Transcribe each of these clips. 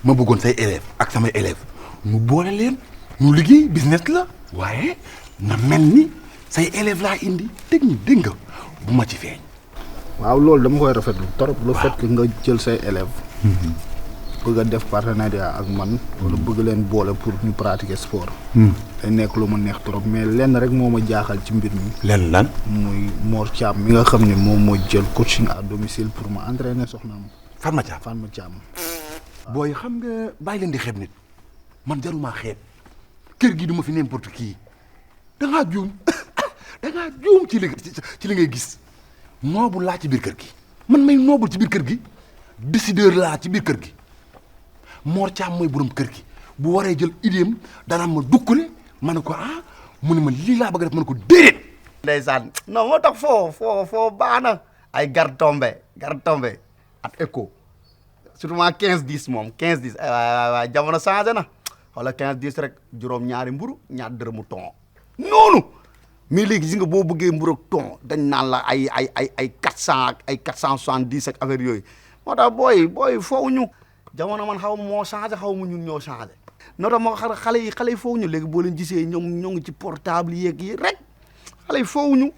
ma bëggoon say élèves ak samay élèves ñu boole leen ñu liggéey business la waaye na mel ni say élèves laa indi technique dégg nga bu ma ci feeñ. waaw loolu dama koy rafetlu trop. le fait que nga jël say élèves. bëgg a def partenariat ak man. wala bëgg leen boole pour ñu pratiquer sport. day nekk lu ma neex trop mais lenn rek moo ma jaaxal ci mbir mi. lenn lan. muy Mor Thiam mi nga xam ne moom moo jël coaching à domicile pour ma entraîner soxnaam. Fatma Thiam Fatma Thiam. booy xam nga bàyyi leen di xeeb nit man jaruma xeeb kër gi du ma fi n'importe qui da ngaa juum da ngaa juum ci li ngay gis noobul laa ci biir kër gi man may noobul ci biir kër gi décideur laa ci biir kër gi Mor Thiam mooy borom kër gi bu waree jël idéem dana ma dukkule ma ne ko mu ne ma lii laa bëgg a def ma ne ko déedéet. ndeysaan non moo tax foo baax na ay gar tombe at écho surtout 15-10 moom 15-10 waay jamono changé na wala 15-10 rek juróom ñaari mburu ñaar dërëmu ton noonu mais léegi gis nga boo bëggee mburu ak ton dañ naan la ay 400 ak ay 470 ak affaire yooyu moo tax booy foofu ñu jamono man xaw ma moo changé xaw ma ñun ñoo changé noo tax moo xale yi foofu ñu léegi boo leen gisee ñoo ngi ci portable yeeg yi rek xale yi foofu ñu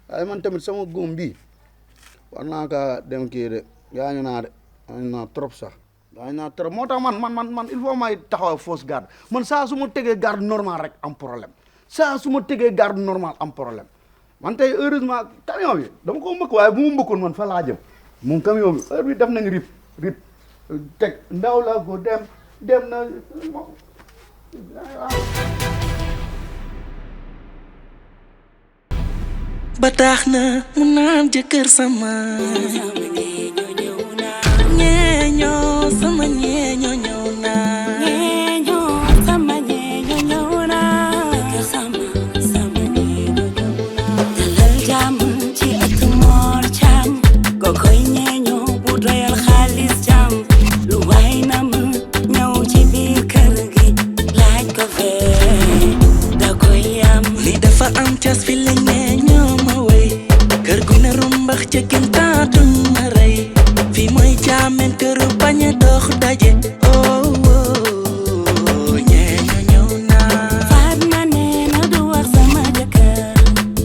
waaye man tamit sama góom bii war naa ka dem kii de gaañu naa trop sax gaañu naa trop moo tax man il faut may taxaw fausse garde man saa su ma tegee garde normal rek am problème saa su ma tegee garde normal am problème man tey heureusement camion bi dama ko mbëkk waaye bu mu mbëkkoon man fa laa jëm moom camion bi heure bi def nañ rip teg ndaw la ko dem na ba tax na mu naan jëkkër sama ñeeñoo sama ñeeñoo ñëw na ñeeñoo sama ñeeñoo ñëw na jëkkër sama ñeeñoo ñëw na dalal jàmm ci ëtt Mor Thiam kokoy ñeeñoo bu doyal xaalis jàmm lu waay na mu ñëw ci biir kër gi laaj ko fee da koy yam li dafa am cas fi la ñeeñoo kër gu ne rumbax ca kintaatun ma rey fii mooy jaamen kër bañ a dox daje ñeeño ñëw naa Fatma nee na du wax sama jëkkër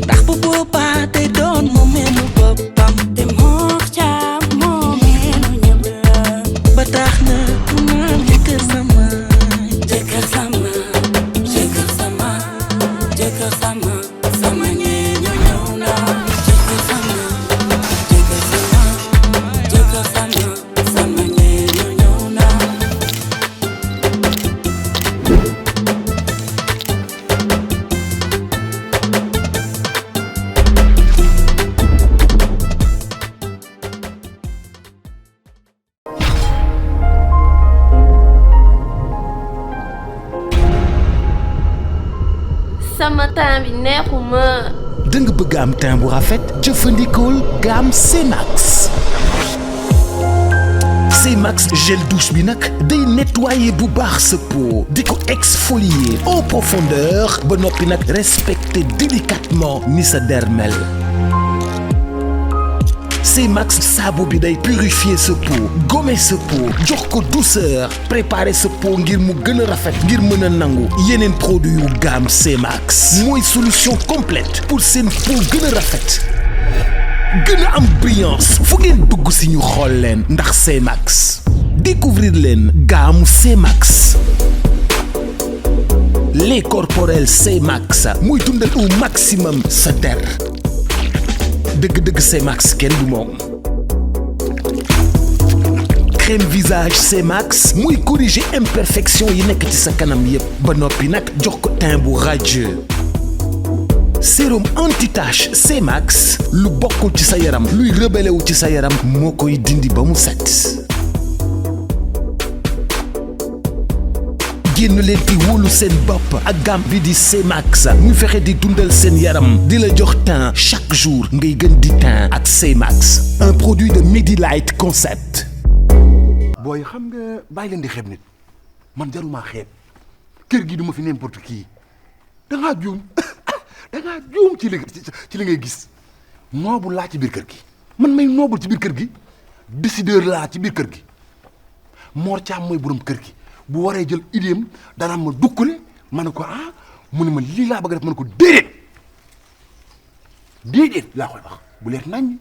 ndax bu boobaa day doon moo meelu boppam te Mor Thiam moo meelu ñëpp la ba tax na mu naan jëkkër sama jëkkër sama jëkkër sama jëkkër sama sama ñeeño ñëw naa sama temps bi neexuma. da nga bëgg am teint bu rafet jëfandikool gamme C-Max. C-Max gel douche bi nag day nettoyer bu baax sa peau di ko exfolier en profondeur ba noppi nag respecter délicatement ni sa dermel. C-Max saabu bi day purifier sa peau gommer sa peau jox ko douceur préparer sa peau ngir mu gën a rafet ngir mën a nangu yeneen produit yu gamme C-Max mooy solution complète pour seen peau gën a rafet gën a am brillance fu ngeen dugg si ñu xool leen ndax C-Max découvrir leen gamme C-Max lait corporel C-Max muy dundal au maximum sa der dëgg-dëgg C-Max kenn du moom crème visage C-Max muy corriger imperfection yi nekk ci sa kanam yépp ba noppi nag jox ko teint bu radieux sérum anti-tache C-Max lu bokkul ci sa yaram luy rebelle wu ci sa yaram moo koy dindi ba mu set génn leen di wóolu seen bopp ak gamme bi di C-Max muy fexe di dundal seen yaram di la jox teint chaque jour ngay gën di teint ak C-Max un produit de Medilight Concept. booy xam nga bàyyi leen di xeeb nit man jaruma xeeb kër gi du ma fi n'importe qui da ngaa juum da ngaa juum ci li ngay gis noobul laa ci biir kër gi man may noobul ci biir kër gi décideur laa ci biir kër gi Mor Thiam mooy borom kër gi bu waree jël idéem dana ma dukkule ma ne ko ah mu ne ma lii laa bëgg a def ma ne ko déedéet laa koy wax bu leer nañ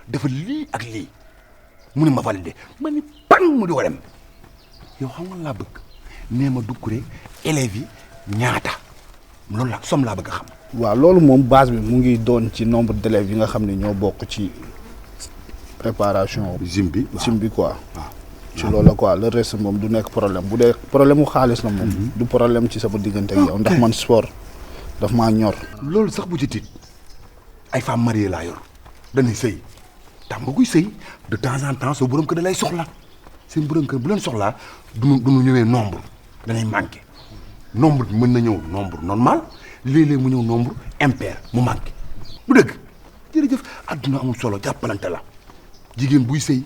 dafa lii ak lii mu ne ma validé ma ni pan mu di ko dem yow xam nga laa bëgg nee ma dukkure élèves yi ñaata loolu la somme laa bëgg a xam. waaw loolu moom base bi mu ngi doon ci nombre d'élèves yi nga xam ne ñoo bokk ci préparation. gym bi quoi. ci loolu la quoi le reste moom du nekk problème bu dee problème mu xaalis la moom. du problème ci sama diggante ak yow ndax man sport daf maa ñor. loolu sax bu ci tiit ay femmes mariées laa yor dañuy sëy tax nga kuy sëy de temps en temps soo borom kër da lay soxla seen borom kër bu leen soxlaa du ñu ñëwee nombre danay manqué nombre bi mën na ñëw nombre normal léeg-léeg mu ñëw nombre impair mu manqué bu dëgg jërëjëf adduna amul solo jàppalante la jigéen buy sëy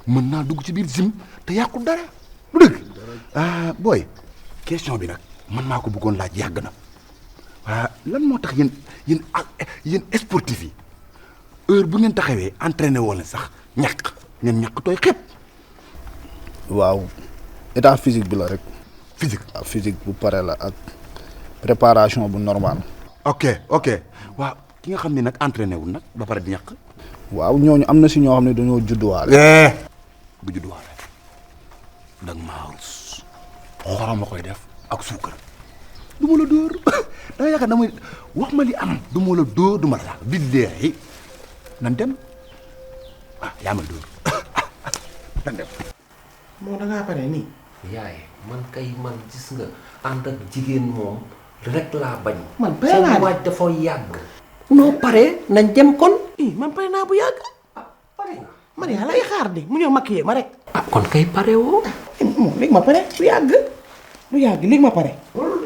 mën naa dugg ci biir gym te yàqul dara bu dëgg ah booy question bi nag man maa ko bëggoon laaj yàgg na waa lan moo tax yéen sportif yi heure bu ngeen taxawee entraîné woo leen sax ñàkk tooy xepp. waaw état physique bi la rek. physique bu pare la ak préparation bu normal. ok waaw ki nga xam ne nag entraîné wul nag ba pare di ñàkk. waaw ñooñu am na si ñoo xam ne dañoo judduwaale. bu judduwaale dag maa rus xorom ma koy def ak suukar du ma la dóor danga yaakaar damay wax ma li am du ma la dóor du ma la sax biddeexi nan dem yaa ma dóor nan dem moo dangaa pare nii yaay man kay man gis nga ànd ak jigéen moom rek laa bañ. man pare naa waaj dafa yàgg. noo pare nañ dem kon. man pare naa bu yàgg. pare nga. man yaa lay xaar de mu ñëw maquillé ma rek. kon kay pare woo. moom léegi ma pare bu yàgg léegi ma pare.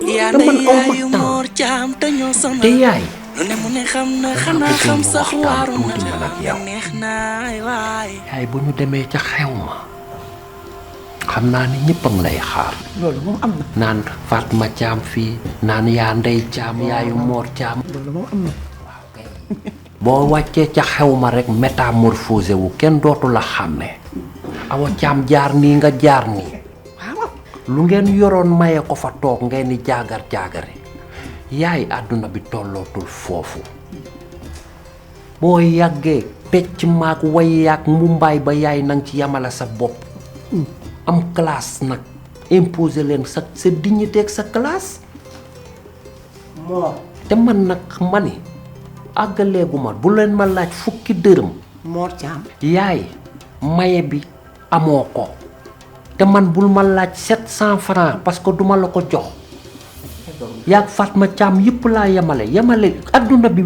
yaa ne yaayu Mor Thiam te ñoo sonal. te yaay. lu ne mu ne xam na xanaa xam sax waaru na tuuti man ak yow. neex naay waay. yaay bu ñu demee ca xew ma xam naa ni ñëpp a ngi lay xaar. loolu moom am na. naan Fatma Thiam fii naan yaa Ndey Thiam yaayu Mor Thiam. loolu moom am na. waaw kay boo wàccee ca xew ma rek métamorphosé wu kenn dootu la xàmmee. Awa Thiam jaar nii nga jaar nii. lu ngeen yoroon maye ko fa toog ngeen di jaagar-jaagare yaay àdduna bi tollootul foofu boo yàggee pecc maag way yaag mbumbaay ba yaay nang ci yamala sa bopp am classe nag imposer leen sa dignité ak sa classe Mor te man nag ma ni àggaleeguma bu leen ma laaj fukki dërëm Mor Thiam yaay maye bi amoo ko te man bul ma laaj 700 francs parce que duma la ko jox yaag Fatma Thiam yëpp laa yemale adduna bi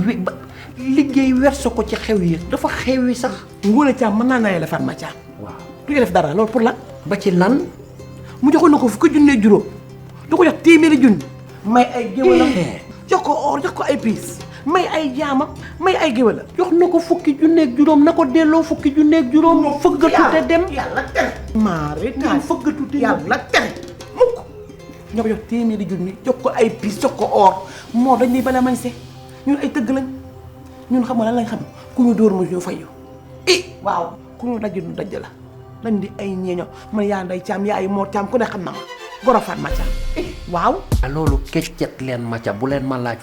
liggéey werso ko ci xew yi dafa xew yi sax. Ngoné Thiam mën naa naye la Fatma Thiam. waaw du def dara loolu pour lan. ba ci lan. mu joxoon na ko fukki junne juróom du ko jox téeméeri junni. may ay géwalam jox ko or jox ko ay piis may ay jaamam may ay géwalam. jox na ko fukki junneeg juróom na ko delloo fukki junneeg juróom. fëggatu te dem yàlla tere. maare taal fëggatu te yàlla tere mukk ñoo ko jox téeméeri junni jox ko ay piis jox ko or moo dañ ni bala mañ se ñun ay tëgg lañ ñun xam nga lan lañ xam ku ñu dóor mu ñu fayu waaw ku ñu dajj nu dajj la dañ di ay ñeeño man yaa Ndey Thiam yaa ay Mor Thiam ku ne xam na ma goro Fatma Thiam waaw loolu keccet leen ma ca bu leen ma laaj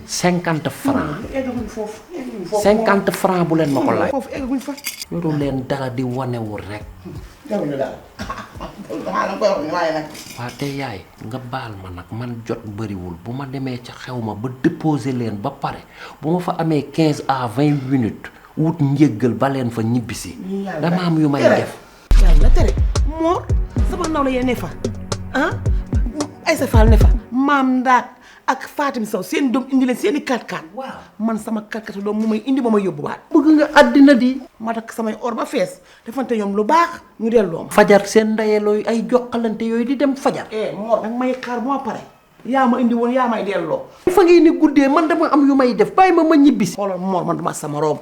50 francs eggaguñ foofu 50 francs bu leen ma ko laaj foofu eggaguñ fa yoru leen dara di wanewul rek jaguñu daal damaa la koy wax waaye nag waa te yaay nga baal ma nag man jot bëriwul bu ma demee ca xew ma ba déposer leen ba pare bu ma fa amee 15 à 20 minutes wut njéggal ba leen fa ñibbisi dama am yu may def yàlla tere Mor sama naw la yee ne fa Aïssa Fall ne fa maam Ndaak ak Fatim Sow seen doom indi leen seen i 4x4 waaw man sama 4x4 doom mu may indi ba ma yóbbuwaat bëgg nga àddina di ma takk samay or ba fees defante ñoom lu baax ñu delloo ma fajar seen ndeyelooyu ay jokkalante yooyu di dem fajar Mor nag may xaar bu ma pare yaa ma indi woon yaa may delloo fa ngay ni guddee man dama am yu may def bàyyi ma ñibbisi xoolal Mor man duma sama room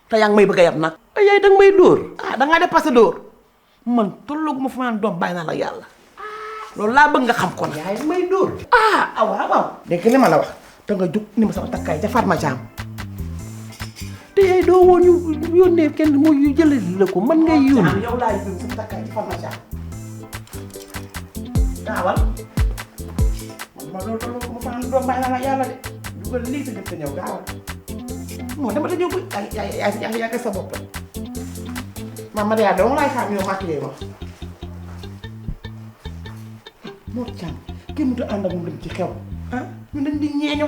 te yaa ngi may bëgg a yab nag ay yaay danga may dóor dangaa dépassé dóor man tollooguma fa maan doom bàyyi naa la yàlla loolu laa bëgg nga xam ko nag yaay may dóor waaw dégg li ma la wax te nga jóg ni ma sama takkaay ca Fatma Thiam te yaay doo woon ñu yónnee kenn mu yu jëlali la ko man ngay yónni yow laa yónni sama takkaay ca Fatma Thiam gaawal ma loolu ma fa doom bàyyi la yàlla de dugal lii sa jëf sa ñëw gaawal non dama ta ñëw bu yaa sa bopp ma yaa dong laay xam yow maquillé ma Mor Thiam kenn mënut a ànd ak moom dem ci xew ah ñu dañ di ñeeño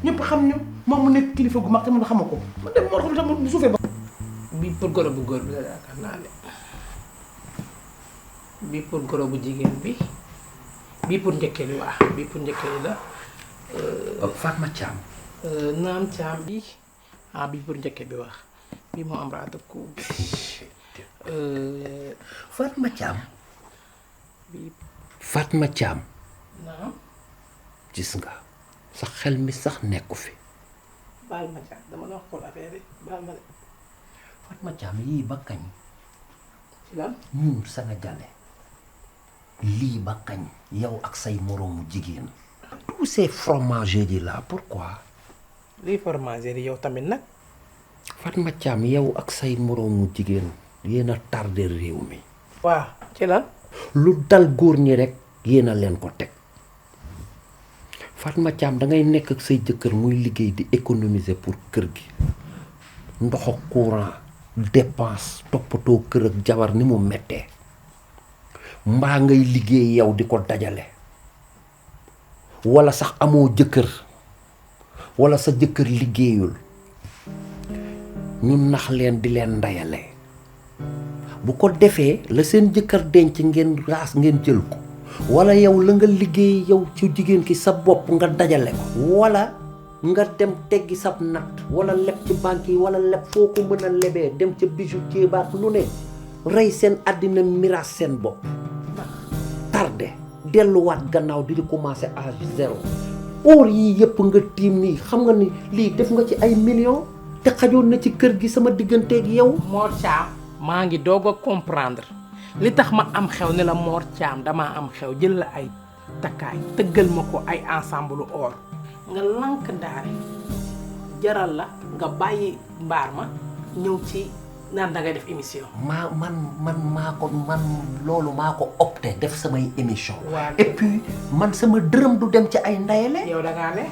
ñëpp xam ñu moom mu nekk kilifa gu mag te mun xama ko man dem Mor xam tam bu suufee ba bii pour goro bu góor bi la yaakaar naa ne bii pour goro bu jigéen bi bii pour njëkkee li waa bii pour njëkkee li la Fatma Thiam naam Thiam bi bii pour njëkkee bi wax bii moo am raata ku bi Fatma Thiam bii Fatma Thiam naam gis nga sa xel mi sax nekku fi baal ma Thiam dama la wax xool affaire yi baal ma de Fatma Thiam yii ba kañ ci lan ñun sénégalais lii ba kañ yow ak say moroomu jigéen tous ces fromageries yi là pourquoi lii fromagerie yow tamit nag Fatma Thiam yow ak say moroomu jigéen yéen a tardé réew mi waaw ci lan lu dal góor ñi rek yéen a leen ko teg Fatma Thiam da ngay nekk ak say jëkkër muy liggéey di économiser pour kër gi ndox ak courant dépense toppatoo kër ak jabar ni mu mettee mbaa ngay liggéey yow di ko dajale walla sax amoo jëkkër walla sa jëkkër liggéeyul ñu nax leen di leen ndayale bu ko defee la seen jëkkër denc ngeen raas ngeen jël ko walla yow la nga liggéey yow ci jigéen ki sa bopp nga dajale ko walla nga dem teggi sab natt walla leb ci banque yi walla leb foo ko mën a lebee dem ca bijoutier baat lu ne rey seen àddina miraas seen bopp tardé delluwaat gannaaw di commencer âge zéro or yii yëpp nga tiim nii xam nga ni lii def nga ci ay millions te xajoon na ci kër gi sama digganteeg yow Mor Thiam maa ngi doog a comprendre li tax ma am xew ne la Mor Thiam damaa am xew jël la ay takkaay tëggal ma ko ay ensemble or nga lank ndaare jaral la nga bàyyi mbaar ma ñëw ci naan da ngay def émission. man loolu maa ko opté def samay émission waaw et puis man sama dërëm du dem ci ay ndayale yow da ngaa ne.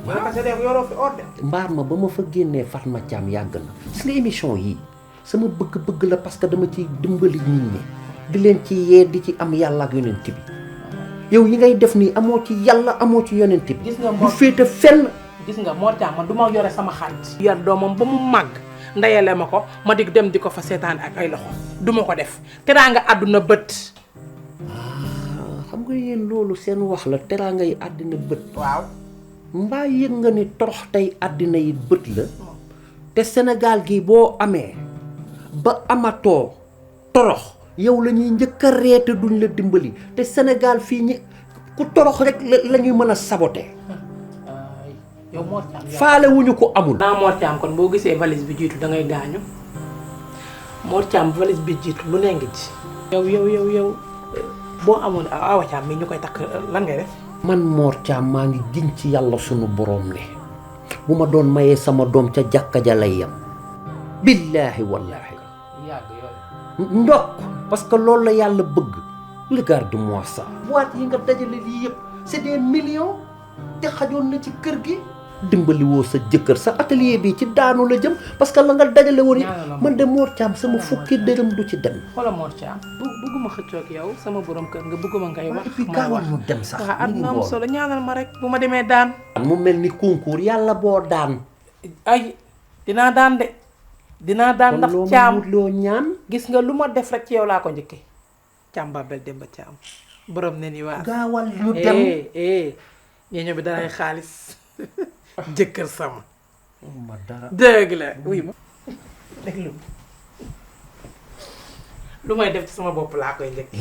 yow parce que yoroo fi or de. mbaar ma ba ma fa génnee Fatma Thiam yàgg na gis nga émission yii sama bëgg-bëgg la parce que dama ci dimbali nit ñi di leen ci yee di ci am yàlla ak yonent bi yow yi ngay def nii amoo ci yàlla amoo ci yonent bi. gis nga bu féete fenn. gis nga Mor Thiam man du ma yore sama xarit. yar doomam ba mu màgg ndeyale ma ko ma di dem di ko fa seetaan ak ay loxo du ma ko def teraanga àdduna bët. xam nga yéen loolu seen wax la teraanga yi àddina bët. waaw. mbaa yëg nga ni torox tey àddina yi bët la te Sénégal gi boo amee ba amatoo torox yow la ñuy njëkk a reete duñ la dimbali te Sénégal fii ñi ku torox rek la ñuy mën a saboter. yow Mor Thiam faale wuñu ko amul. naa Mor Thiam kon boo gisee valise bi jiitu da ngay gaañu Mor Thiam valise bi jiitu lu ne ngi ci. yow boo amoon Awa Thiam mi ñu koy takk lan ngay def. man Mor Thiam maa ngi giñ ci yàlla sunu borom ne bu ma doon mayee sama doom ca jàkka ja lay yam billaahi wallaahi ndokk parce que loolu la yàlla bëgg regarde-moi ça boîte yi nga dajale lii yëpp c'est des millions te xajoon na ci kër gi dimbali woo sa jëkkër sa atelier bi ci daanu la jëm parce que la nga dajale woon yi man de Mor Thiam sama fukki dërëm du ci dem. xoolal Mor Thiam bëgguma xëccoo ak yow sama borom kër nga bëgguma ngay wax. et puis gaawal ñu dem sax. waaw àdduna am solo ñaanal ma rek bu ma demee daan. mu mel ni concours yàlla boo daan. ay dinaa daan de. dinaa daan ndax Thiam loo ñaan. gis nga lu ma def rek ci yow laa ko njëkkee. Thiam Babel Demba Thiam borom ne ni waa. gaawal ñu dem ñeeño bi danay xaalis jëkkër sama. ma dara dëgg la wuy ma déglu lu may def ci sama bopp laa koy njëkk.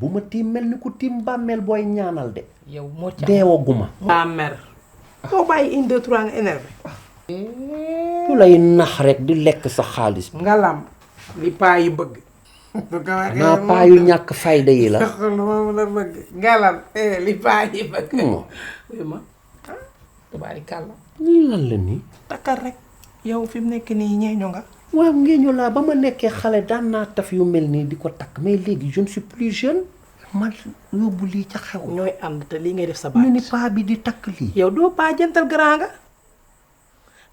bu ma tiim mel ni ku tiim bàmmeel booy ñaanal de. yow moo Thiam deewaguma. maa mer. boo bàyyi 1 2 3 nga énervé. lu lay nax rek di lekk sa xaalis bi. ngalam li paa yi bëgg. naa paa yu ñàkk fayda yi la. lu ma la bëgg. ngalam li paa yi bëgg. wuy ma tubaari kàlla. lii lan la nii. takkal rek yow fi mu nekk nii ñeeño nga. waaw ngeeño laa ba ma nekkee xale daan naa taf yu mel nii di ko takk mais léegi je ne suis plus jeune man yóbbu lii ca xew ñooy ànd te lii ngay def sa baat ñu ni paa bi di takk lii yow doo paa jantal grand nga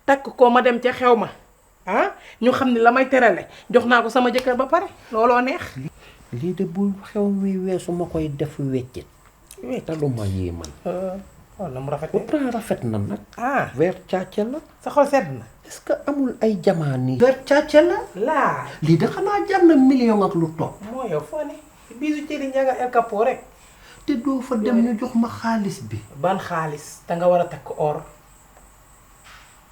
takk ko ma dem ca xew ma ah ñu xam ne la may terale jox naa ko sama jëkkër ba pare looloo neex lii de bu xew mi weesu ma koy def weccit te lu ma yii man walla mu rafet pourtant rafet na nag ah ver càcce la sa xol sedd na est-ce que amul ay jamaan yi ver càcce la laa lii de xanaa jar na million ak lu topp moo yow foo ne bisu cëri njaga El Capo rek te doo fa dem ñu jox ma xaalis bi ban xaalis da nga war a takk or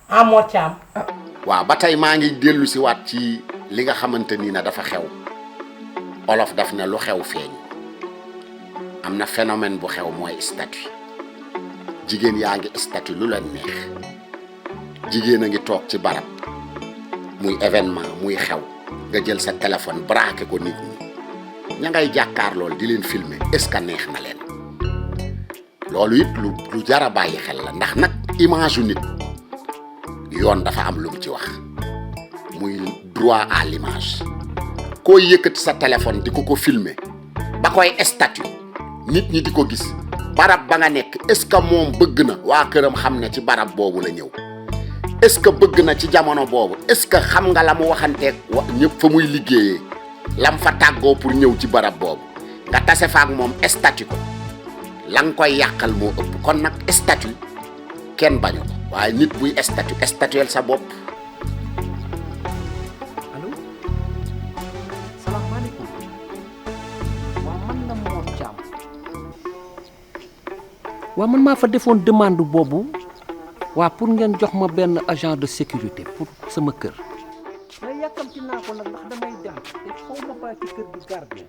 amoo caam waaw ba tey maa ngi dellu si waat ci li nga xamante ni na dafa xew olof daf ne lu xew feeñ am na phénomène bu xew mooy statut jigéen yaa ngi statut lu leen neex jigéen a ngi toog ci barab muy événement muy xew nga jël sa téléphone braqué ko nit ñi ña ngay jàkkaar lool di leen filmer est-ce que neex na leen loolu it lu jar a bàyyi xel la ndax nag image yu nit yoon dafa am lu mu ci wax muy droit à l'image koo yëkkati sa téléphone di ko filmer ba koy statut nit ñi di ko gis barab ba nga nekk est-ce que moom bëgg na waa këram xam ne ci barab boobu la ñëw est-ce que bëgg na ci jamono boobu est-ce que xam nga la mu waxanteeg ñëpp fa muy liggéeyee lam fa tàggoo pour ñëw ci barab boobu nga tase fa ak moom statut ko la nga koy yàqal moo ëpp kon nag statut kenn bañu ko waaye nit buy statuel sa bopp. allo salaamaaleykum waaw man la Mor Thiam waaw man maa fa defoon demande boobu waa pour ngeen jox ma benn agent de sécurité pour sama kër mais yàkkamti naa ko nag ndax damay dem te foo ma bàyyi ci kër gi gardien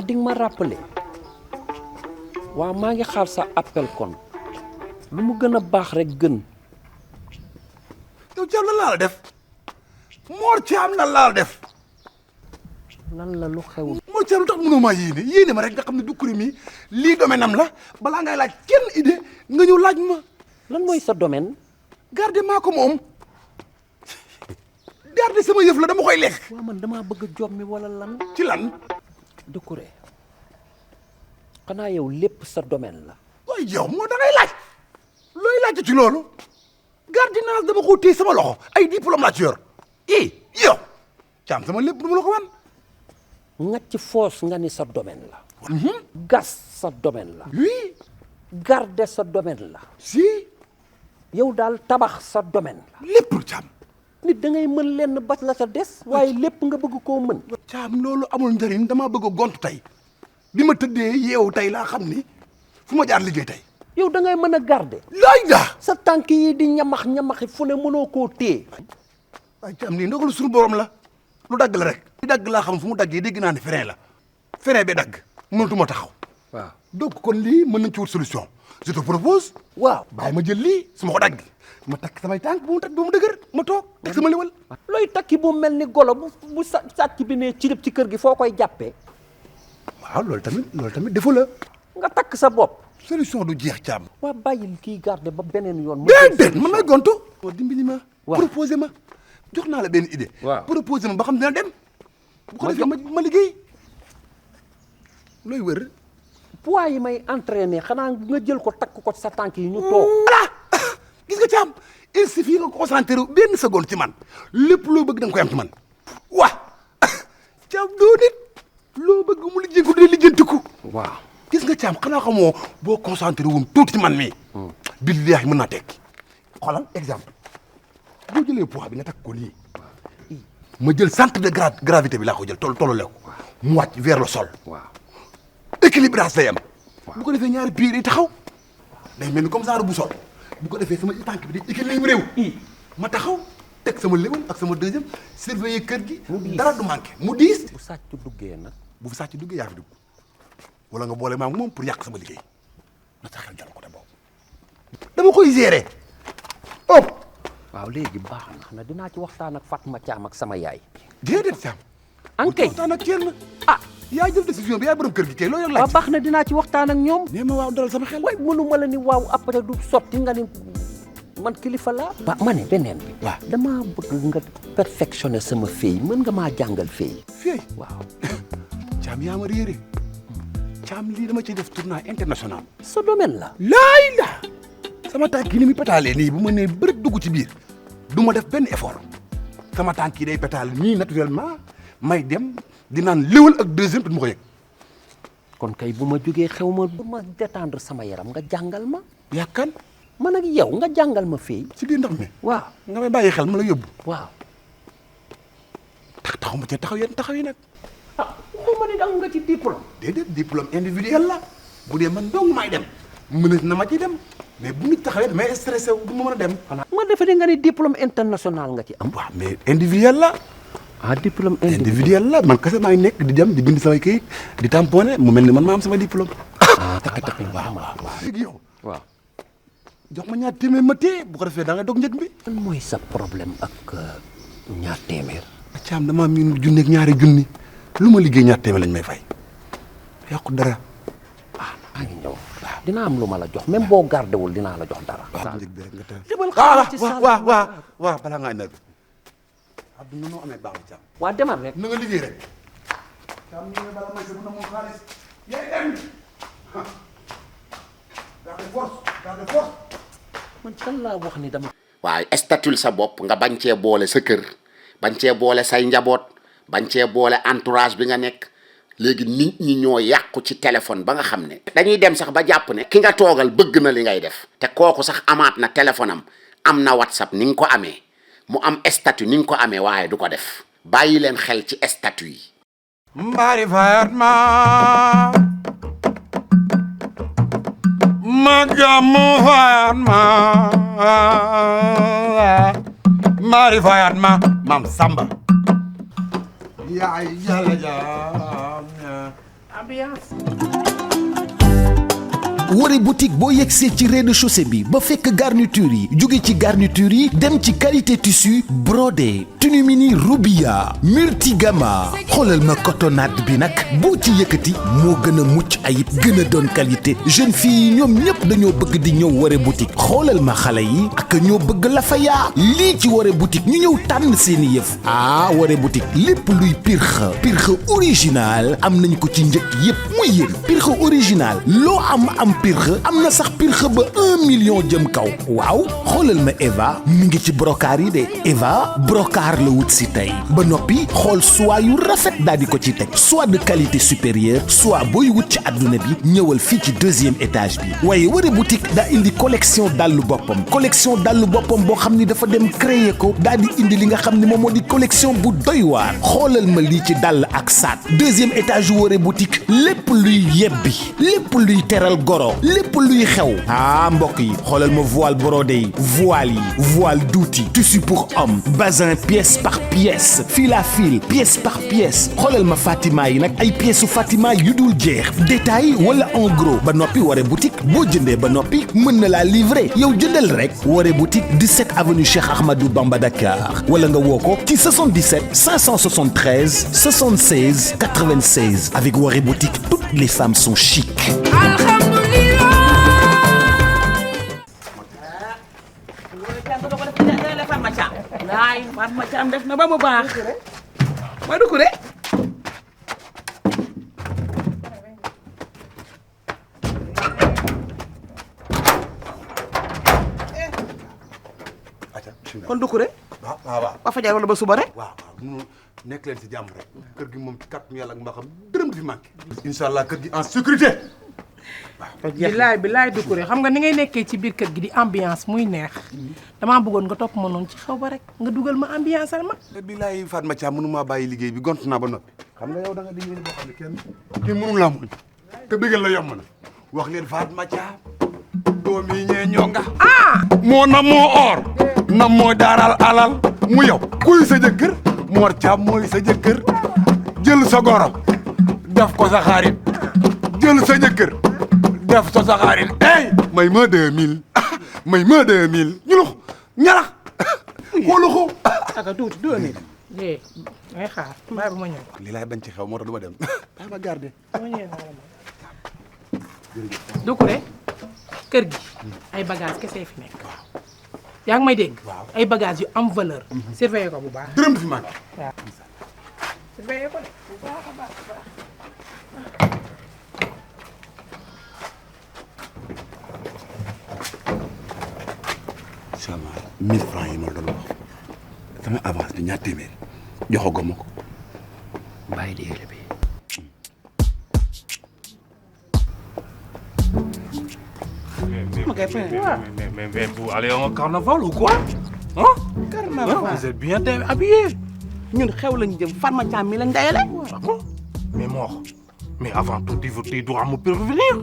di nga ma rappelé waaw maa ngi xaar sa appel kon lu mu gën a baax rek gën. yow Thiam lan laa la def Mor Thiam lan laa la def. lan la lu xew. Mor Thiam lu tax mënoo maa yéene ma rek nga xam ne Doucouré mi lii domaine am la balaa ngay laaj kenn idée nga ñëw laaj ma. lan mooy sa domaine. garde maa ko moom garde sama yëf la dama koy lekk. waaw man damaa bëgg a job mi wala lan. ci lan. Doucouré xanaa yow lépp sa domaine la. waaye yow moo da ngay laaj looy laaj ci loolu gardiennage dama ko téye sama loxo ay diplôme laa ci yor yow Thiam sama lépp du ma la ko wan. ngacc foos nga ni sa domaine la. gas sa domaine la. oui. garde sa domaine la. si. yow daal tabax sa domaine la. lépp Thiam. nit da ngay mën lenn ba la ca des. waaye lépp nga bëgg koo mën. Thiam loolu amul njëriñ damaa bëgg a gont tey bi ma tëddee yeewu tey laa xam ni fu ma jaar liggéey tey. yow da ngay mën a garder. laay daa. sa tànk yi di ñamaxi fu ne mënoo koo téye. waaye Thiam nii ndogalu suñu borom la lu dagg la rek. li dagg laa xam fu mu daggee dégg naa ne frein la frein bi dagg mënatuma taxaw. waaw donc kon lii mën nañ ci wut solution je te propose. waaw bàyyi ma jël lii su ma ko dagg ma takk samay tànk bu mu dëgër ma toog teg sama liwal. looy takki bu mel ni golo bu sàcc bi ne ci lépp ci kër gi foo koy jàppee. waaw loolu tamit defu la. nga takk sa bopp. solution du jeex Thiam. waa bàyyil kii garde ba beneen yoon. déedéet man may gontu. dimbali ma. waaw proposé ma jox naa la benn idée. waaw proposé ma ba xam dina dem. bu ko defee ma liggéey. looy wër. poids yi may entraîné xanaa nga jël ko takk ko sa tànk yi ñu toog. voilà gis nga Thiam il suffit nga concentré benn seconde ci man lépp loo bëgg da nga koy am ci man. waa Thiam doo nit loo bëgg mu lijjanti ko lijjantiku. waaw gis nga Thiam xanaa xamoo boo concentré woon tuuti ci man mii. billahi mën naa tekki. xoolal exemple boo jëlee poids bi nga takk ko lii ma jël centre de gravité bi laa ko jël tolloo ko mu wàcc vers le sol. waaw équilibrage day am. bu ko defee ñaari pieds yi taxaw day mel ni comme genre bu sol bu ko defee sama tànk bi day équilibré wu. ma taxaw teg sama léwal ak sama deuxième surveiller kër gi. dara du manqué mu diis. bu sàcc duggee nag. bu fi sàcc duggee yaa fi dugg wala nga boole maa moom pour yàq sama liggéey na sa xel jàll ko de boobu. dama koy gérer. waaw léegi baax na dinaa ci waxtaan ak Fatma Thiam ak sama yaay. déedéet Thiam. ankay waxtaan ak kenn. ah yaa jël décision bi yaay borom kër gi kay loolu waaw baax na dinaa ci waxtaan ak ñoom. nee ma waaw dalal sama xel. waaye mënu ma la ni waaw après du sotti nga ni man kilifa laa. ba ma ne beneen bi. waaw damaa bëgg nga perfectionner sama fii mën nga maa jàngal fii. fii waaw. Thiam yaa ma réeré Thiam lii dama ciy def tournoi international. sa domaine la. laay la sama tànk yi ni muy pétalee nii bu ma nee bëri dugg ci biir du ma def benn effort sama tànk yi day pétale nii naturellement may dem di naan léwal ak deuxième te du ma ko yëg. kon kay bu ma jógee xew ma bu ma détendre sama yaram nga jàngal ma. yàkkan man ak yow nga jàngal ma fii. ci biir ndox mi. waaw nga may bàyyi xel ma la yóbbu. waaw. taxaw ma ca taxaw yi nag. ah xuma ni dang nga ci diplôme. déedéet diplôme individuel la bu dee man dong maay dem mën na ma ci dem mais bu nit taxawee damay stressé wu du ma mën a dem. ma defe nga ni diplôme international nga ci am. waaw mais individuel la. ah diplôme individuel la man kese maa ngi nekk di dem di bind samay kayit di tamponné mu mel ni man maa am sama diplôme. waaw léegi yow. waaw. jox ma ñaar téeméer ma téye bu ko defee da nga dog njëg bi. lan mooy sa problème ak ñaar téeméer. Thiam damaa miin junni ak ñaari junni lu ma liggéey ñaar téeméer lañ may fay yàqu dara. maa ngi ñëw dina am lu ma la jox même boo gardé wul dinaa la jox dara. waaw njëg bi rek nga teel. jëbal xaalis ci salle waaw balaa ngaa indi Abdou noo amee baax na Thiam. waa demal rek. na nga liggéey rek. Thiam ñu ne bala may sa bu na moom xaalis yaay dem. garde force. man kan laa wax ni dama. waaye statut sa bopp nga bañ cee boole sa kër bañ cee boole say njaboot bañ cee boole entourage bi nga nekk léegi nit ñi ñoo yàqu ci téléphone ba nga xam ne. dañuy dem sax ba jàpp ne. ki nga toogal bëgg na li ngay def. te kooku sax amaat na téléphone am na WhatsApp ni nga ko amee mu am statut ni nga ko amee waaye du ko def bàyyi leen xel ci statut yi. Mbari fayat ma magamu fayat ma Mbari fayat ma Mam Samba yaay jala jam ambiance. Woré boutique boo yegsee ci rez-de-chaussée bi ba fekk garniture yi jóge ci garniture yi dem ci qualité tissu brodé tenue mini Rubia multigama xoolal ma cotonnade bi nag boo ci yëkkati moo gën a mucc ayib gën a doon qualité jeune fille yi ñoom ñëpp dañoo bëgg di ñëw Woré boutique xoolal ma xale yi ak ñoo bëgg la fa yaa lii ci Woré boutique ñu ñëw tànn seeni yëf Woré boutique lépp luy pirxa original am nañ ko ci njëkk yëpp muy yéen pirxa original loo am pirxe am na sax pirxe ba 1 million jëm kaw waaw xoolal ma Eva mi ngi ci brocart yi de Eva brocart la wut si tey ba noppi xool soie yu rafet daal di ko ci teg soit de qualité supérieure soit booy wut ci adduna bi ñëwal fii ci 2e étage bi waaye Woré boutique daa indi collection dallu boppam boo xam ni dafa dem créer ko daal di indi li nga xam ni moom moo di collection bu doy waar xoolal ma lii ci dàll ak saat 2e étage Woré boutique lépp luy yebbi lépp luy teral goro lépp luy xew mbokk yi xoolal ma voile brodé yi voile douti tissu pour homme bazin pièce par pièce fil à fil pièce par pièce xoolal ma Fatima yi nag ay pièces Fatima yu dul jeex détail wala en gros ba noppi Woré boutique boo jëndee ba noppi mën na laa livrer yow jëndal rek Woré boutique 17 avenue Cheikh Ahmadou Bamba Dakar wala nga woo ko ci 77 573 76 96 avec Woré boutique toutes les femmes sont chic. laay Fatma Thiam def na ba mu baax ma dugg de kon dugg de waaw ba fajar wala ba suba rek waaw nekk leen si jàmm rek kër gi moom ci kàttanu yàlla ak mbaaxam dërëm du fi manqué incha allah kër gi en sécurité bilaay Doucouré xam nga ni ngay nekkee ci biir kër gi di ambiance muy neex damaa bëggoon nga topp ma noonu ci xaw ba rek nga dugal ma ambiance al ma bilaay Fatma Thiam mënu maa bàyyi liggéey bi gont naa ba noppi xam nga yow da nga di ñëw boo xam ne kenn mënu laa muñ te bëggal la yomb na wax leen Fatma Thiam doom yi ñee ñoo nga moo na moo or na moo daaral alal mu yow kuy sa jëkkër Mor Thiam mooy sa jëkkër jël sa goro def ko sa xarit jël sa jëkkër def sa xarit may ma 2000 may ma 2000 ñu lux ñarax xoolu xo aka tuuti 2000 ngay xaar bàyyi ba ma ñëw lii laay bañ ci xew moo tax du ma dem bàyyi ma garde ma ñëw Doucouré kër gi ay bagage kese fi nekk yaa ngi may dégg ay bagage yu am valeur surveiller ko bu baax dërëm du fi manqué waaw surveiller ko de bu baax a baax 1000 francs yi ma la doon wax sama avance bi ñaar téeméer joxagoo ma ko. bàyyi déele bi. Mais vous allez en carnaval ou quoi? Hein? Carnaval. Vous êtes bien habillés. ñun xew lañ jëm Fatma Thiam mi lañ dayale. Mais mort. Mais avant tout, tu dois me prévenir.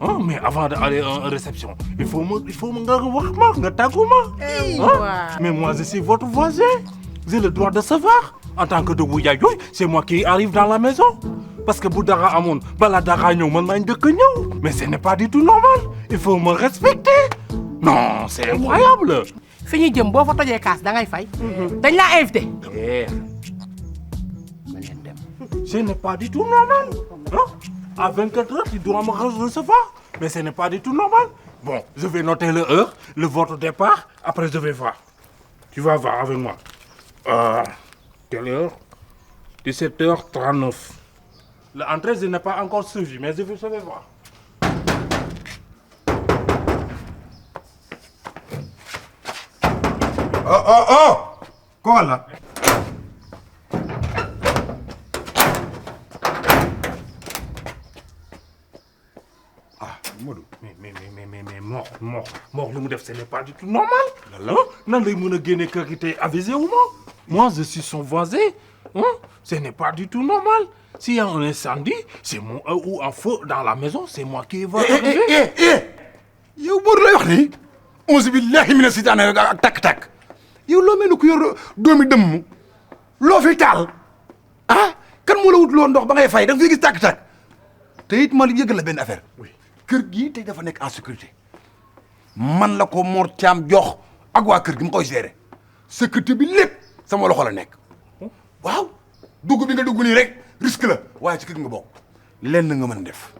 Hein? Mais avant d'aller en réception, il faut me revoir, mais moi, je suis votre voisin. J'ai le droit de savoir. En tant que Dogou Yayoy, c'est moi qui arrive dans la maison. Parce que Boudara Amon, Baladara Nyoman Mind que mais ce n'est pas du tout normal. Il faut me respecter. Non, c'est incroyable. fi ñu jëm boo fa tojee kaas da ngay fay. dañ laa invité. Ce n'est pas du tout normal. Hein? À 24 heures, tu dois me recevoir. Mais ce n'est pas du tout normal. Bon, je vais noter l'heure, votre départ. Après, je vais voir. Tu vas voir avec moi. Quelle heure? 17h39. L'entrée, je n'ai pas encore suivi, mais je vais voir. Oh! Quoi là? Modou. Mais mort, le ce n'est pas du tout normal. Non, avisé ou non? Moi, je suis son voisin. Hein? Ce n'est pas du tout normal. S'il y a un incendie, c'est moi ou un feu dans la maison, c'est moi qui va arriver. yow Modou lay wax ni auzu billahi mina seytaane ak takk-takk yow loo mel ni ku yor doomi dëmm loo fi taal kan moo la wut loo ndox ba ngay fay da nga fi gis takk-takk te it ma yëgal la benn affaire kër gii tey dafa nekk en sécurité man la ko Mor Thiam jox ak waa kër gi ma koy gérer sécurité bi lépp sama loxo la nekk waaw dugg bi nga dugg nii rek risque la waaye ci kër nga bokk lenn nga mën a def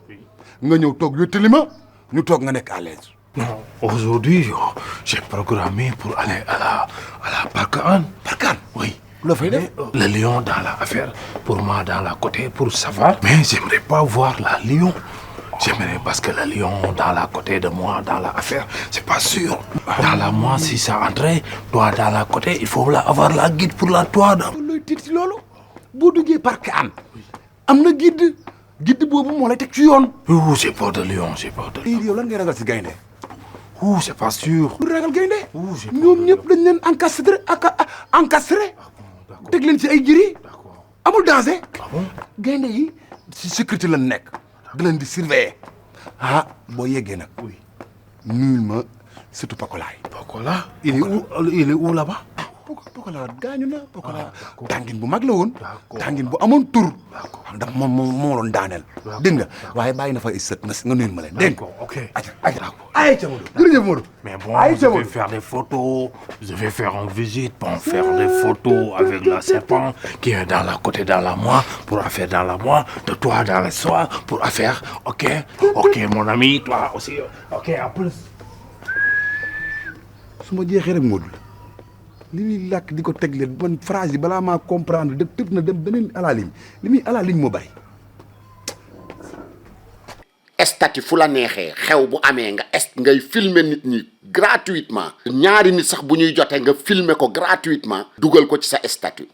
nga ñëw toog wéttali ma ñu toog nga nekk à l'aise. Non, aujourd'hui, j'ai programmé pour aller à la Parc Hann. Parc Hann? Oui. Le lion dans l'affaire, pour moi dans la côté, pour savoir. Mais j'aimerais pas voir la lion. J'aimerais parce que le lion dans la côté de moi, dans l'affaire, c'est pas sûr. Dans la moi, si ça entrait, toi dans la côté, il faut avoir la guide pour la toi. Looy tiit si loolu boo duggee Parc Hann am na guide boobu moo lay teg ci yoon. Ouh, j'ai peur de lion, j'ai peur de lion. yow lan ngay ragal si gaynde. Ouh, c'est pas sûr. du ragal gaynde. ñoom ñëpp dañ leen encastré teg leen ci ay giri amul danger. gaynde yi si sécurité lañ nekk da leen di surveiller boo yeggee nag nuyul ma surtout Pokola. Pokola il est où là-bas? Pokola gaañu na Pokola tàngin bu mag la woon tàngin bu amoon tur ndax moom moo loon daaneel dégg nga waaye bàyyi na fa ay sët nga nuyul ma leen dégg nga. Ok. ay ca Modou jërëjëf Modou. Mais bon, je vais faire des photos, je vais faire une visite pour faire des photos avec la serpent qui est dans la côté dans la moi, pour faire dans la moi, de toi dans le soir, pour faire, ok, mon ami, toi aussi, ok, en plus. su ma jeexee rek Modou li muy làkk di ko tegle man phrase yi balaa maa comprendre de tëb na dem beneen à la ligne li muy à la ligne moo bari. statut fu la neexee xew bu amee ngay filmer nit ñi gratuitement ñaari nit sax bu ñuy jotee nga filmer ko gratuitement dugal ko ci sa statut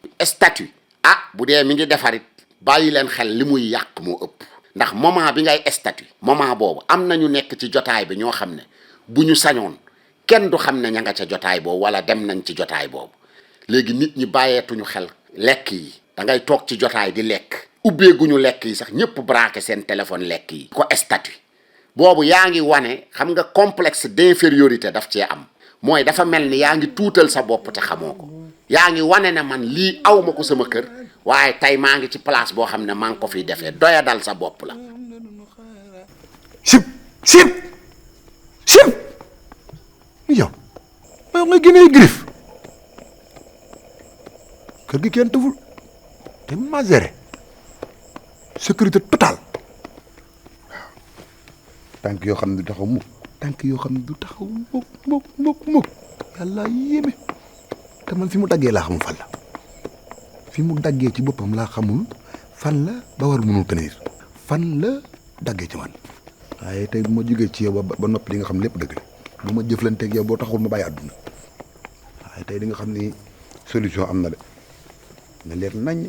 bu dee mi ngi defarit bàyyi leen xel li muy yàq moo ëpp ndax moment bi ngay statut moment boobu am na ñu nekk ci jotaay bi ñoo xam ne bu ñu sañoon kenn du xam ne ña nga ca jotaay boobu wala dem nañ ci jotaay boobu léegi nit ñi bàyyeetuñu xel lekk yi da ngay toog ci jotaay di lekk ubbeeguñu lekk yi sax ñëpp braqué seen téléphone lekk yi ko statut boobu yaa ngi wane xam nga complexe d'infériorité daf cee am mooy dafa mel ni yaa ngi tuutal sa bopp te xamoo ko yaa ngi wane ne man lii aw ma ko sama kër waaye tey maa ngi ci place boo xam ne maa ngi ko fiy defee doya dal sa bopp la. sip yow nga génnee griffe kër gi kenn tëful te ma géré sécurité totale waaw tànk yoo xam ne du taxaw mukk yàlla yéeme te man fi mu daggee laa xamul fan la fi mu daggee ci boppam laa xamul fan la ba war mënul tenir fan la daggee ci man waaye tey bu ma jógee ci yow ba noppi li nga xam lépp dëgg la bu ma jëflanteeg yow boo taxul ma bàyyi àdduna waaye tey di nga xam ni solution am na de na leer nañ.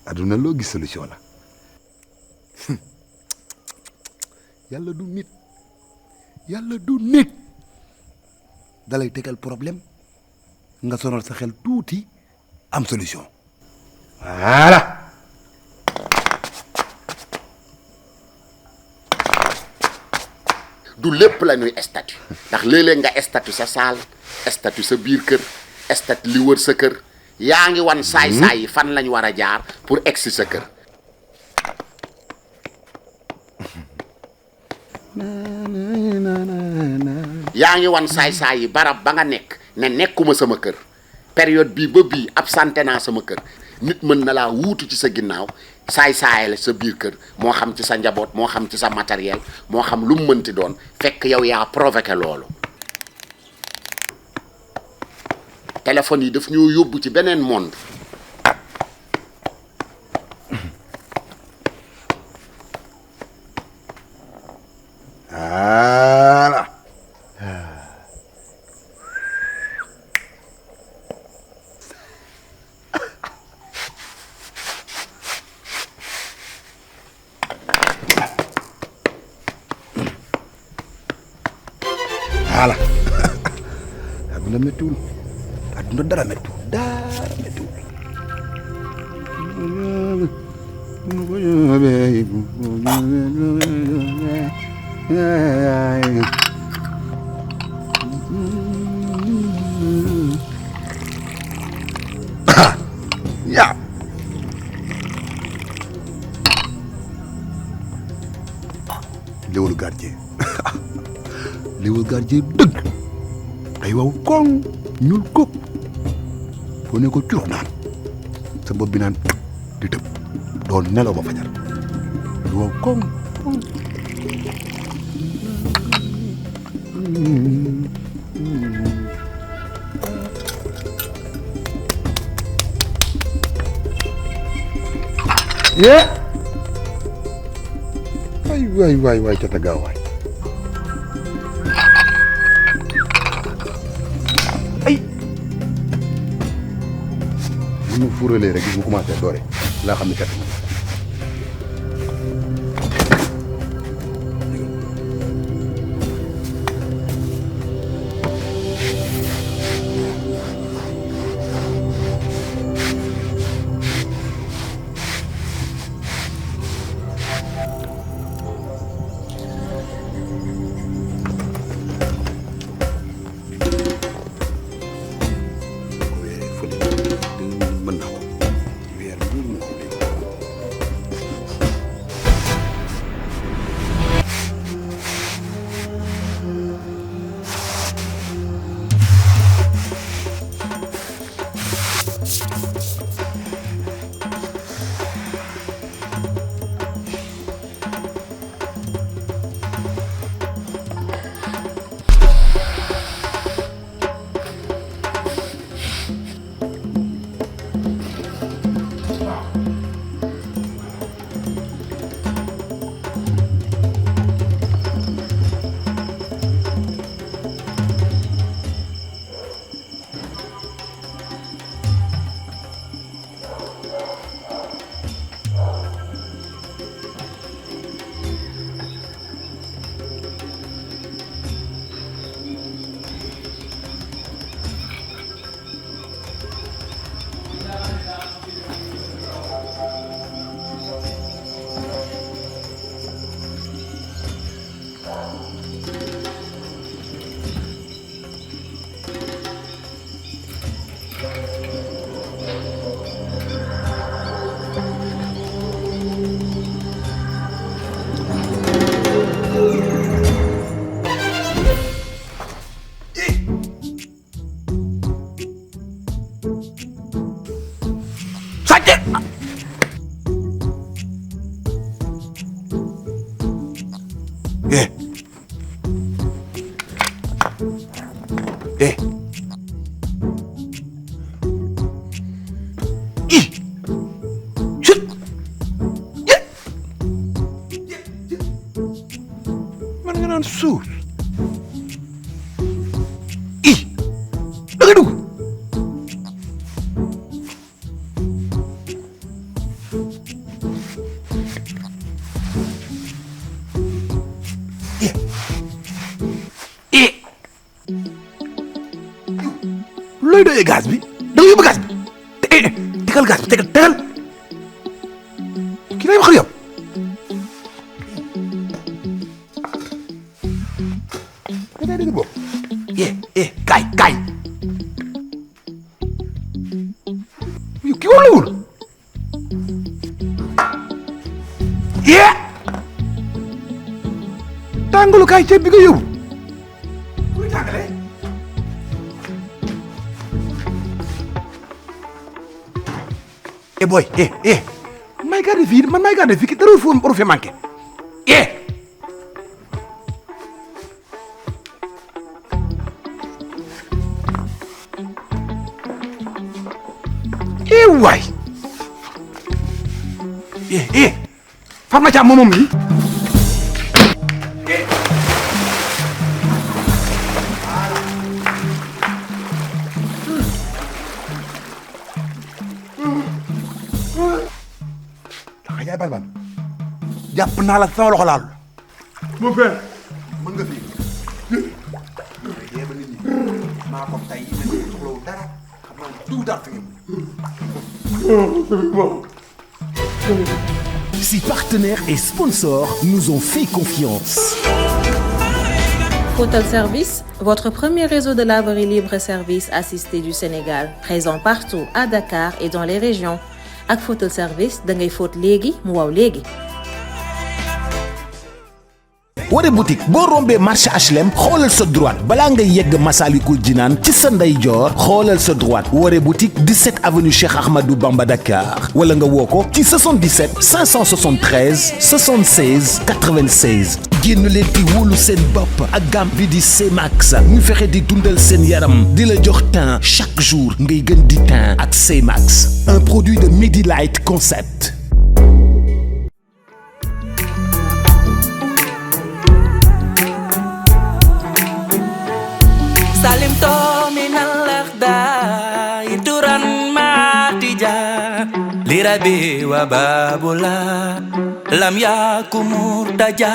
aduna loo gis solution la yàlla du nit dalay tegal problème nga sonal sa xel tuuti am solution voilà. du lépp la ñuy statut ndax léeg-léeg nga statut sa saal statut sa biir kër statut li wër sa kër yaa ngi wan saay-saay yi fan lañ war a jaar pour egsi sa kër. yaa ngi wan saay-saay yi barab ba nga nekk ne nekkuma sama kër période bii ba bii absenté naa sama kër nit mën na laa wuutu ci sa ginnaaw saay-saay la sa biir kër moo xam ci sa njaboot moo xam ci sa matériel moo xam lu mu mënti doon fekk yow yaa provoqué loolu. téléphone yi daf ñoo yóbbu ci beneen monde. voilà. voilà. aduna méttiwul aduna dara méttiwul. ya léwal gardien léwal gardien dëgg day waw koŋ ñuul kóob foo ne ko curux naan sa bopp bi naan di tëb doon nelaw ba fajar day waw koŋ yee waay cota gaaw waay ay bu ñu fuuralee rek mu commencé doore laa xam ne kat mën naa ko weer bi mën naa ko naan suus i da ngay dugg looy doyee gaz bi da nga yóbbu gaz bi tegal gaz bi tegal kii lay wax ak yow da dégg bopp kaay kii war la wul tàngalu kaay ceeb bi nga yóbbu kuy tàngalee boy may garde fii man may garde fii ki dara waru fi manqué waay Fatma Thiam moom lii yaay ban jàpp naa la sama loxo laal mon père mën nga fi yéeba nit ñi maa ko tay yi ne soxlawu dara xam naa tout daal fi Si partenaires et sponsors nous ont fait confiance. Photal Service, votre premier réseau de laverie libre-service assisté du Sénégal, présent partout à Dakar et dans les régions. Ak Photal Service, da ngay fóot léegi mu waw léegi. Waré boutique boo rombee marché HLM xoolal sa droite balaa ngay yegg Massalikul Jinaan ci sa ndeyjoor xoolal sa droite Waré boutique 17 avenue Cheikh Ahmadou Bamba Dakar wala nga woo ko ci 77 573 76 96. génn leen di wóolu seen bopp ak gamme bi di C-Max ñu fexe di dundal seen yaram di la jox teint chaque jour ngay gën di teint ak C-Max, un produit de Medilight Concept. Salim to minal akhda ituran matija lirabi wa babula lam yakumur taja